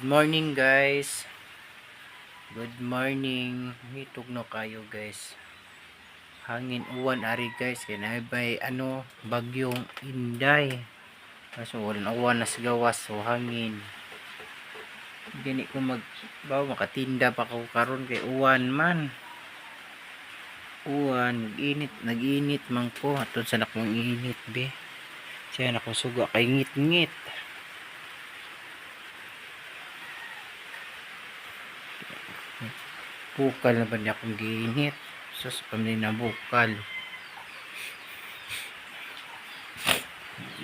Good morning, guys. Good morning. Hitog no kayo, guys. Hangin, uwan ari, guys, kay naay ano, bagyong Inday. Kaso wala, uwan na sa gawas, so hangin. Gani ko mag baw makatinda pa ko karon kay uwan man. Uwan, nag-init, nag-init man ko. Aton sa nakong init be. Siya na akong suga kay ngit-ngit. Bukal na ba niya akong giinit? Sus, pamili na bukal.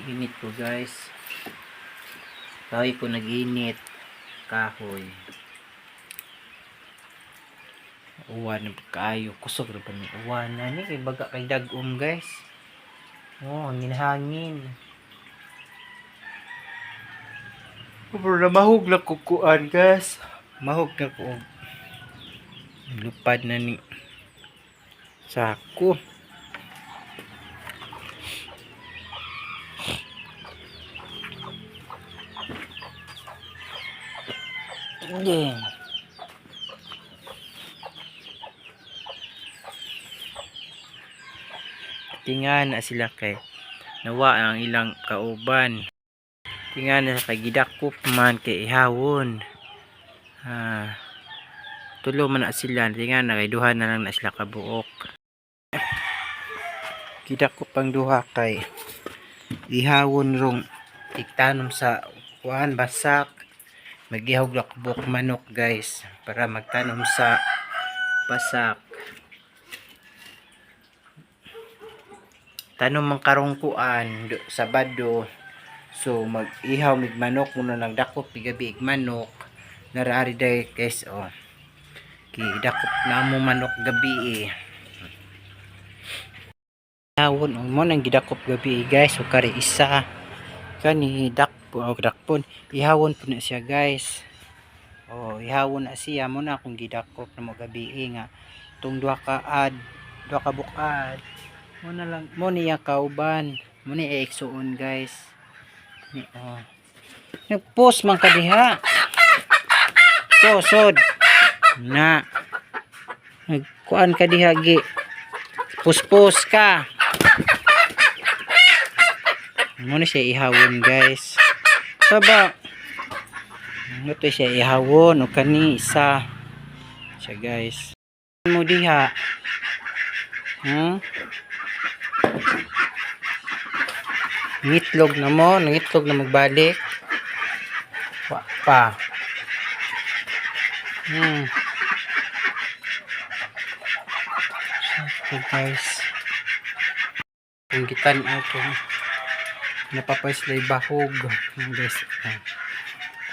Init ko, guys. Kahoy ko nag-init. Kahoy. Uwan na kaayo. Kusog na pa ni uwan na ni. Kay baga kay dagom, guys. Oh, hangin-hangin. Pero na mahug na kukuan, guys. Mahug na ko. Lupad na ni sako. Hindi. Tingan na sila kay nawa ang ilang kauban. Tingan na sa kay gidakop man kay ihawon. Ah, tulo man na sila. Tingan na kay duha na lang na sila kabuok. Gidakop ang duha kay ihawon rong iktanom sa kuan basak. Magihawg lakbok manok, guys, para magtanom sa basak. Tanom man karong kuan Sabado. So mag-ihaw mig manok muna nang dakop gabi ig manok. Naraari day, guys, oh. Ki dakop na mo manok gabi eh. Ihawon mo nang gidakop gabi eh, guys. So kari isa kani dakpo o dakpon, ihawon po na siya, guys. Oh, ihawon na siya mo na akong gidakop na mo gabi eh, nga tong duha ka ad, duha ka bukad mo na lang mo niya kauban mo ni igsuon, guys, ni oh. Nagpost man ka diha to sod na nagkuan ka diha, gi puspos ka mo na siya ihawon, guys. Saba mo to siya ihawon o kani isa siya, guys, mo diha. Ngitlog na mo, nangitlog na magbalik. Wa pa. So, guys. Kung kitan ako, napapay sila bahog. Guys, ah,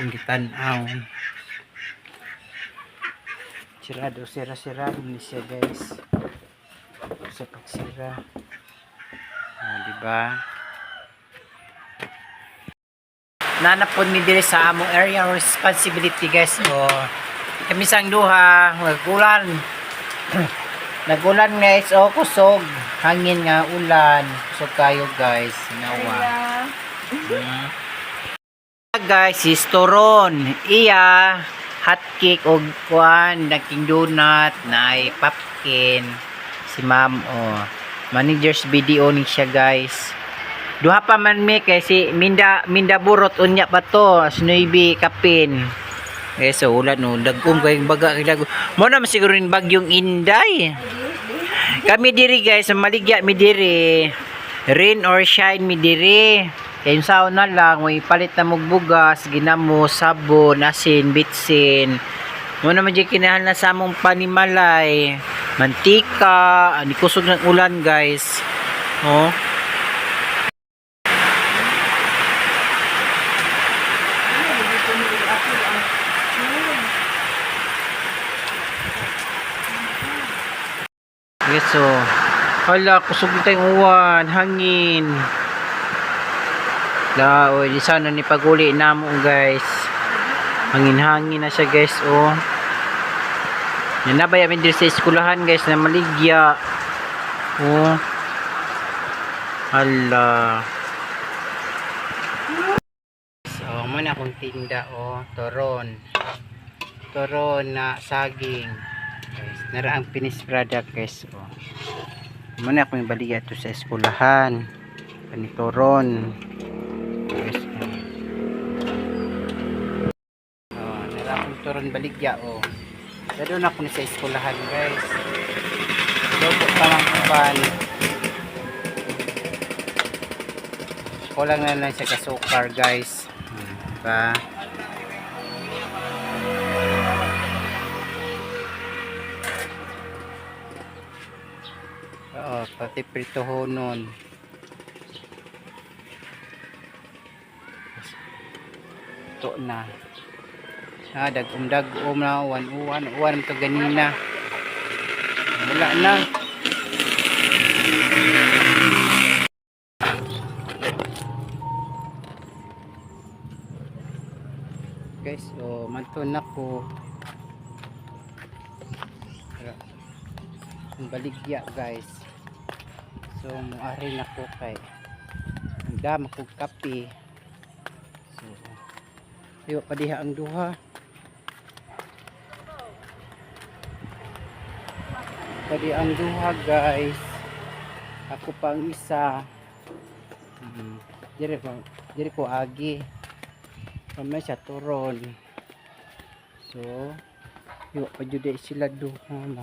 kung kitan-aw. Sirado, sira-sira ni siya, guys. Sa pagsira. Ah, di ba? Nanapod mi diri sa among area of responsibility, guys. O kami sang duha nagulan. Nagulan, guys, o kusog hangin nga ulan, kusog kayo, guys, nawa. Guys, si Storon iya hot cake og kuan nagking donut na ay popkin si ma'am, oh, managers video ni siya, guys. Duha pa man mi kay si Minda, Minda Burot, unya pa to Snowy kapin. Eh so ulan no, dagom kay baga kay dagom. Mo na man siguro rin bagyong Inday. Kami diri, guys, maligya mi diri. Rain or shine mi diri. Kay yung sao na lang, may palit na mong bugas, ginamo, sabon, asin, bitsin. Mo naman di kinahanglan sa among panimalay. Mantika, ani kusog ng ulan, guys. Oh. Yes, so. Hala, kusog na tayong uwan, hangin. La, oy, di sana ni paguli namo, guys. Hangin-hangin na siya, guys, oh. Yan na ba yamin diri sa eskulahan, guys, na maligya. Oh. Hala. So, mo Mo na akong tinda o turon. Turon na saging. Guys, nara ang finished product, guys, oh. Mo na akong baligya to sa eskulahan. Kani turon. Guys, oh. Oh, nara akong turon baligya oh. Pero na ako ni sa eskulahan, guys. Lobo pa lang uban. Kulang na lang siya kasukar, guys. Diba? Oo, pati pritohonon. Ito na. Ah, dagom-dagom na. Uwan-uwan. Uwan ito ganina. Wala na. Guys, oh, manto na ko. Tara. Ang baligya, guys. So, muari na ko kay ang dama kog kape. So, ayo pa diha ang duha. Pwede ang duha, guys. Ako pa ang isa. Dire ko, dire ko agi. Pamay siya turon. So, yo pa jud eh sila duha mo.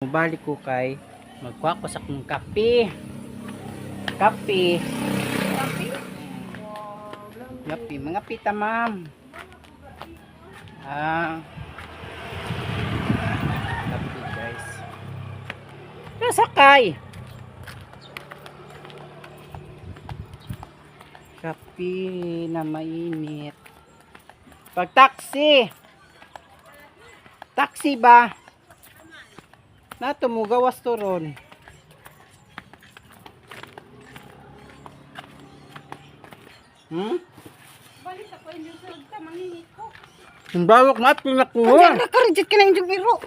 Mubalik ko kay magkuha ko sa akong kape. Kape. Kape? Kape, mga pita, ma'am. Ah. Kape, guys. Nasakay. Kape na mainit. Pag taxi. Taxi ba? Nato mo gawas to ron. Balik ako yung sulod ka, mangingit ko. Ang bawak na pinakuha. Nakarijit ka na yung biro.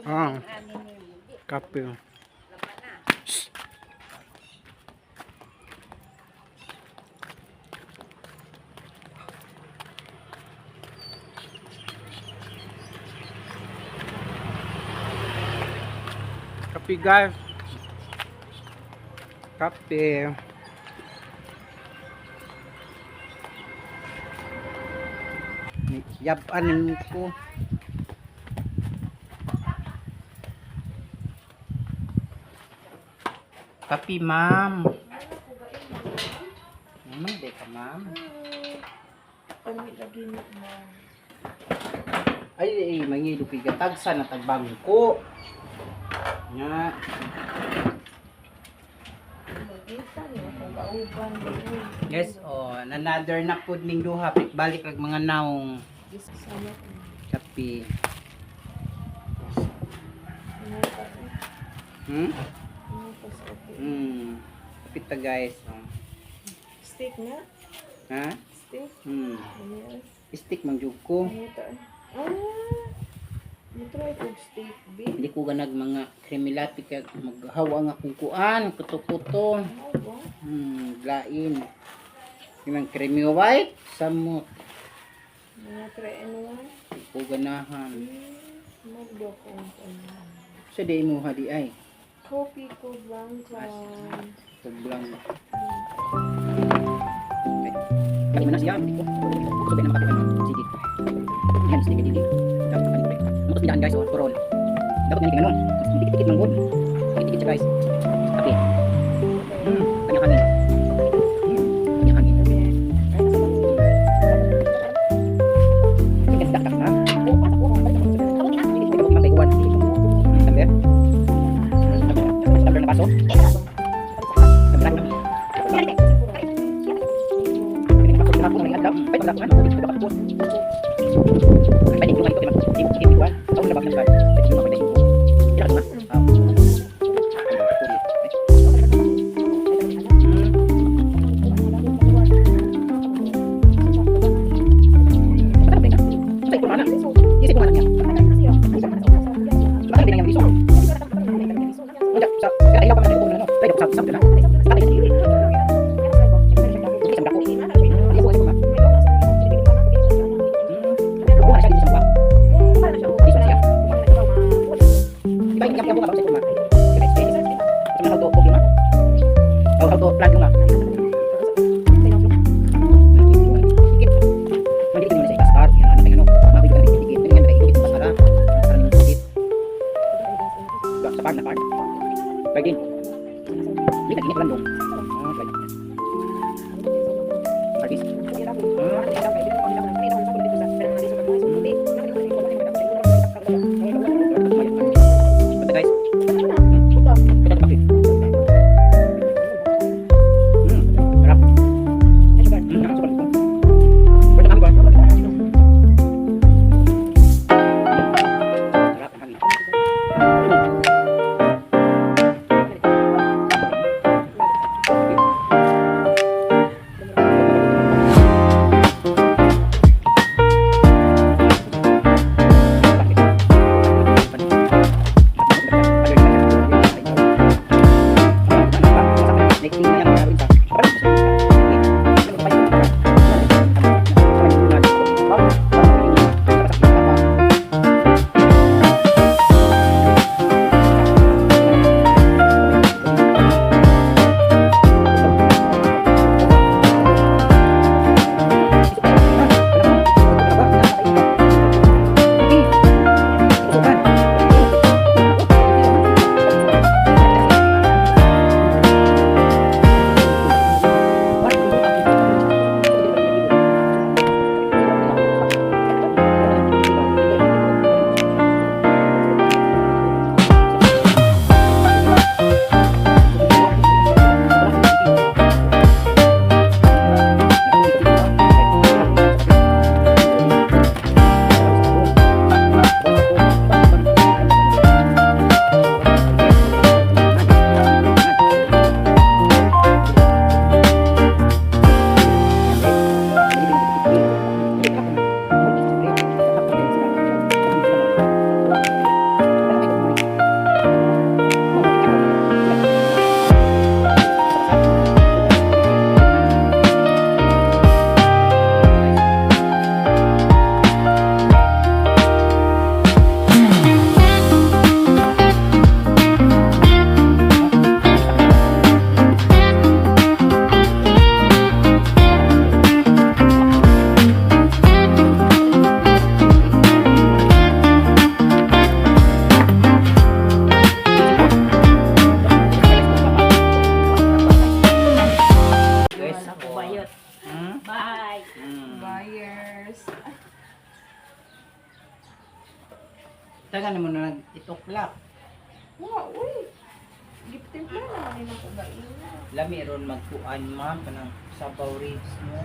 Ah. Kape. Shh. Kape, guys. Kape. Yapan ko. Kape, ma'am. Ma'am, di ka, ma'am. Kami lagi mo. Ay, ay, mangilo kay gatagsa na tagbangko. Nga. Magita niyo kung kauban. Yes, oh, another na pud ning duha, balik ag mga naong Sama ko. kape. Hmm? Kape ta, guys. Oh. Steak na? Ha? Steak? Hmm. Ano yan? Stick man jud ko. Ano ito? Ah! Mo-try kog steak, B. Hindi ko ganag mga creamy latte kay maghawa nga akong kuan, kuto-kuto. Ano ba? Lain. Yung creamy white samot. Mga 3 in 1? Di ko ganahan. Magdo ko ang ano. Sa di mo hadi ay. Coffee ko blanca. Tublang. Okay. Kami man na siya, hindi ko. So, na makapit ano. Sige. Yan, sige, dili. Dapat ano, pre. Mutos bidaan, guys, oh, turon. Dapat nga ano. Dikit-dikit man gud. Dikit-dikit siya, guys. Kape. Kanya hangin. Kanya hangin. Tingnan sa dakdak, ha? Number? Number na paso? Number? How to cook yung How to plant yung Sa farm na farm. Garden. Hindi ka init lang dong. Ah, garden. Harvest. Ah. Basta guys. Ito bakit? Sarap. Nakasukan ito. Pwede kami ba? Sarap ang hangin. Guys, Bayot. Hmm? Bye. Hmm. Buyers. Taga na mo na nag-ituklak. Wow, uy. Giptimpla naman nila ko ba Lami ron magkuan ma'am kanang sabaw ribs mo.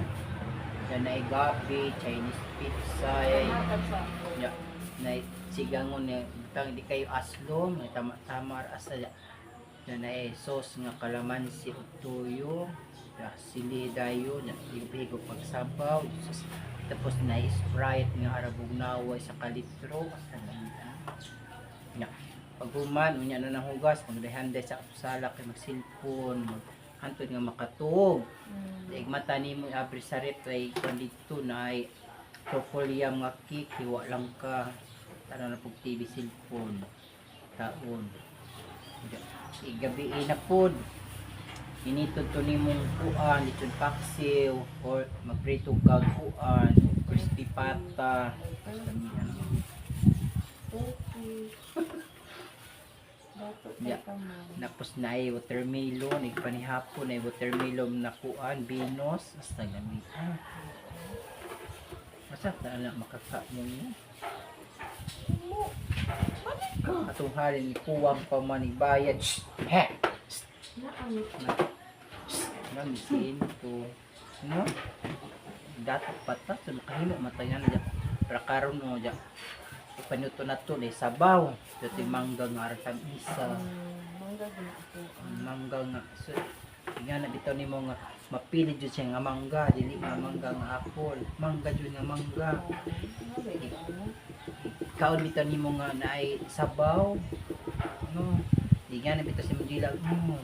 Yan na gabi, Chinese pizza, eh. Ya, na sigangon niya tang di kayo aslo, may tama-tama ra asa ya. Na na sauce nga kalamansi ug tuyo. Ya, sili dayon, ya higop pagsabaw. Sus, tapos na Sprite nga arabog naway sa kalitro asa na Ya. Pag human, unya na nang hugas, magdahan sa sala kay mag-cellphone, mag hantod nga makatuog. Daig mata nimo abri sa rep ay kung dito na ay truffle yam nga cake, hiwa lang ka. Tanaw na pug TV cellphone. Taon. Igabi na pod. Initod to nimong kuan, lechon paksiw or magprito kag kuan, crispy pata. Basta niya. Okay. Dato Yeah. pa man. Tapos na ay watermelon, nagpanihapon ay watermelon na kuan, binos, basta gamit. Ah. Basta na lang makakain niya. Atong halin kuwang pa man ibayad. Shh! He! Naamit. Namisin to. No? Dato pata so makahimo matayan na Para karon no ja. Ipanuto na to ni sabaw. Dito mangga nga aran isa. Mangga gina ako. Mangga nga so nga na bitaw nimo nga mapili jud siya nga mangga dili nga mangga nga apple mangga jud nga mangga Nga ba ito, ano? kaon bitaw nimo nga naay sabaw no di nga na bitaw si Mujila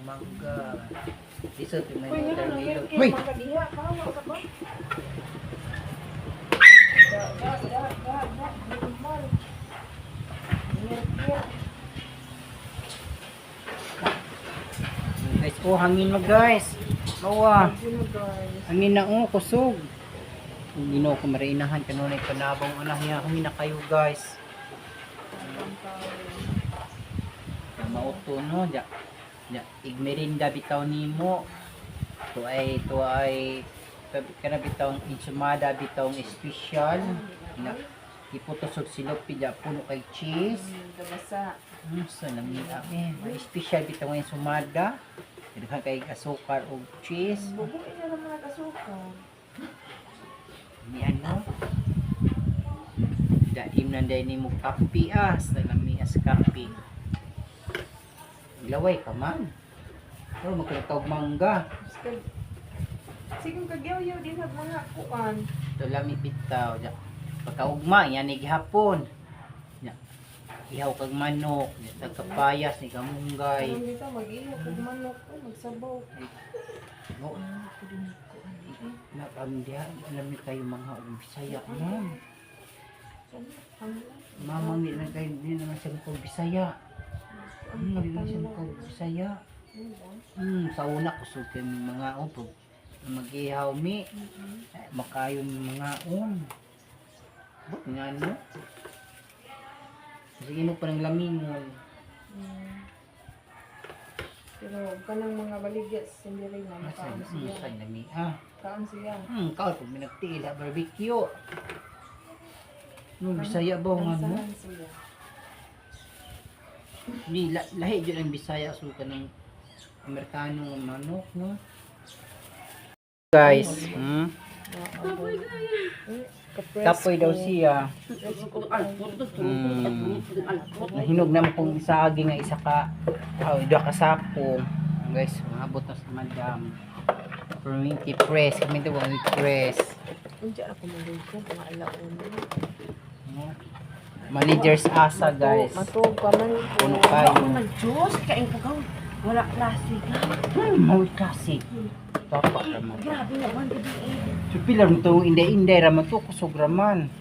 mangga lisod yung may Uy, nga na, watermelon milk uy mangga diha, kawa ka ba? Da, da, da, da, da, normal. Milk, milk. Oh, hangin mo, guys. Mawa. Yun na, guys. Hangin na, oh, kusog. Kung Ginoo ko marinahan kanunay panabong anah niya, hangin na kayo, guys. Na mauto no, ja. Ja, igmerinda bitaw nimo. To ay kana bitaw ang insumada, bitaw ang espesyal. Na iputos og silopi ja puno kay cheese. Dabasa. Sa lami eh. May espesyal bitaw ang insumada. Daghan kay asukar og cheese. Bubuin na naman nag-asukar. Ni ano? Daim na dahil ni mo kape ah. Sa lami as kape. Laway ka man. Oh, magkakawag mangga. Sige, kagyaw-yaw din sa mga kuan. Ito lami bitaw. Ja. Pagkaugma, yan ay gihapon. Ja. Ihaw kag manok, ja, tagkapayas ni kamunggay. Karon dito, mag-ihaw kog manok, oh, magsabaw. No. Nakamdiha, alam niyo kayo mga og Bisaya, ma'am. Mamang di na kayo, di naman siya kog Bisaya. Di naman siya kog Bisaya. Sa una kusog kay mga on pag mag-ihaw mi. Eh, makayo mi mga on. But nga no. Sige mo pa ng lamingon. Pero kanang mga baligya sa Cinderella, Asa makaon siya. sa lami ah. Kaon siya. Kaon pag minagtiil ha barbecue. No, Bisaya ba nga no? Kansahan siya. Ni la, lahi jud ang Bisaya so kanang Amerikano nga manok no. Guys, Kapoy daw siya. Nahinog naman kung isa agi nga isa ka oh, duha ka sako. Guys, maabot na sa madam. Perminti press, kami daw ang press. Unsa ako maluto, mga alauna. No? Manager's asa, guys. Matuog pa man ko. Puno kayo. Mag-juice, kain ko ka. Wala klase ka. Mau klase. Papa raman. Grabe naman, gabi eh. So pila rin to inday-inday raman to kusog raman.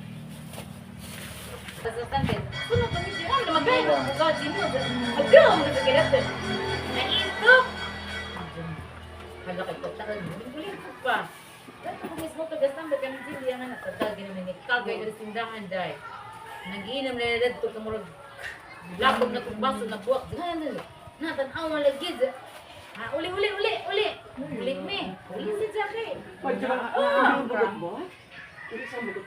Hala kay pagtagal mo, ulit ko pa. Dato ko mismo tagastan ba kami din nga natagal ginamin ni kagay diri tindahan day. Nagiinom na dadto kamurag lakob na kong baso na buwak. Na tan-aw lagi. Ha, uli uli uli uli. Uli mi. Uli si Jackie. Ah!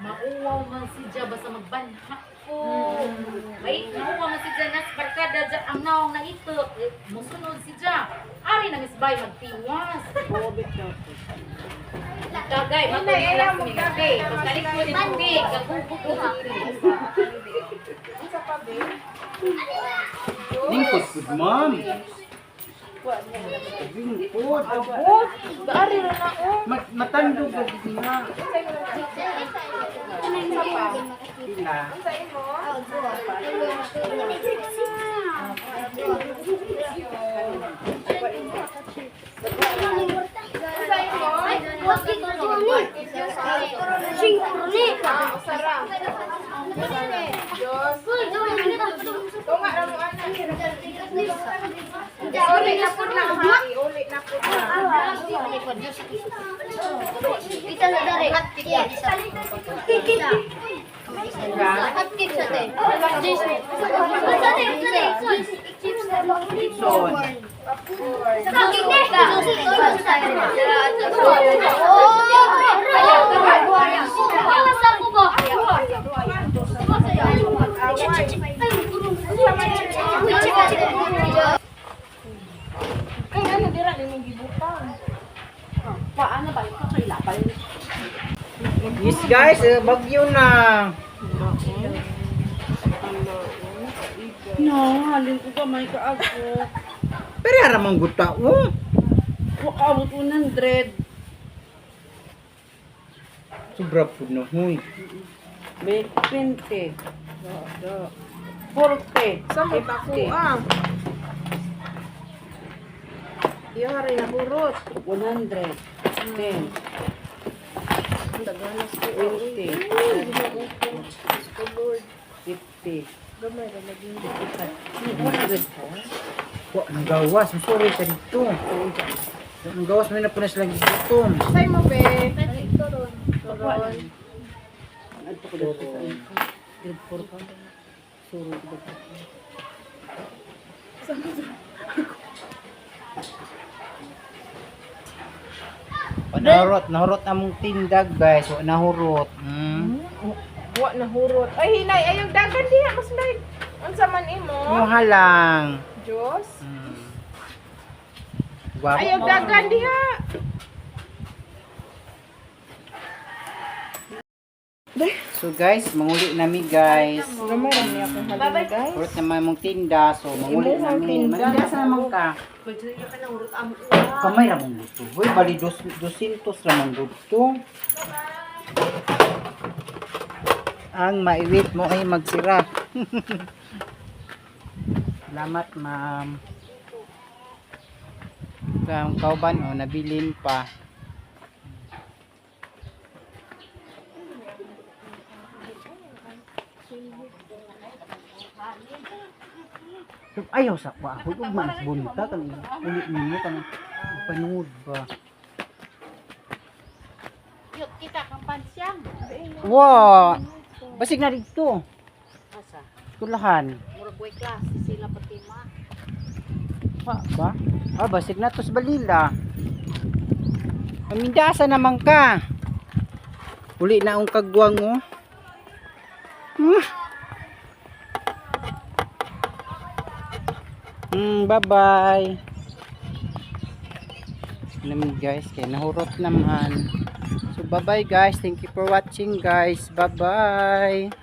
Mauwaw man si Ja basta magbanha ko. May mauwaw man si Ja nas barkada ja ang naong na ito. Eh, musunod si Ja. Ari na misbay magtiwas. Tagay, matuloy lang si Migay. Pagkalik ko din ko, gagubog ko. Unsa pa be? Lingkod pud ma'am. Lingkod. Abot, daari ra na oh. Matandog lagi nga. Unsa pa? Pila. Unsa imo? Unsa imo? Usara. Diyos. Tunga ra mo ana. Uli na pud na ha. Iuli na pud na. Son. Kay ano dira nimong gibutang? Paano ba? Ikaw kay lapal. Yes guys, eh, bagyo na. No, halin ko kamay ka ako. Pero ramang guta oh. Wakaabot 100. Sobra pud na huy. May 20. 40. Sa mo tako ah. Iyo rin na burot. 100. 10. Ang daganas ko. 20. Ay, Ginoo ko. Diyos ko, Lord. 50. Gamay ra lagi. Wa, nang gawas. Sorry sa dito. Nang gawas, may na po na silang gutom. Say mo be. Turon. Turon. Adto ko dito sa grade 4 pa. Suro ko dito. Wa, nahurot. Nahurot among tindag, guys. Wa, nahurot. Wa na hurot. Ay hinay, ayaw dagan diha mas like. Unsa man imo? Muha lang. Diyos. Guwapo. Ayaw dagan diha. So guys, manguli nami, guys. Gamay ra niya akong halin, guys. Hurot naman mong tinda. So manguli Imuhang nami. tinda. Maninda sa naman ka. Kamay ra mong gusto. Hoy, bali 200 ra mong gusto. Ang maiwit mo ay magsira. Salamat, ma'am. Ang kauban, oh, nabilin pa. Ayaw sa kwa. Huwag ug mas bunta kang uli ninyo kang panungod ba. Yuk, kita kang pansyang. Wa. Basig na dito. Asa? Eskwelahan. Murag way class sila Fatima. Wa ba? Ah, basig na to sa Balila. Amindasa naman ka. Uli na ang kagwang oh. Bye-bye. Naman guys, kaya nahurot naman. So bye-bye guys. Thank you for watching, guys. Bye-bye.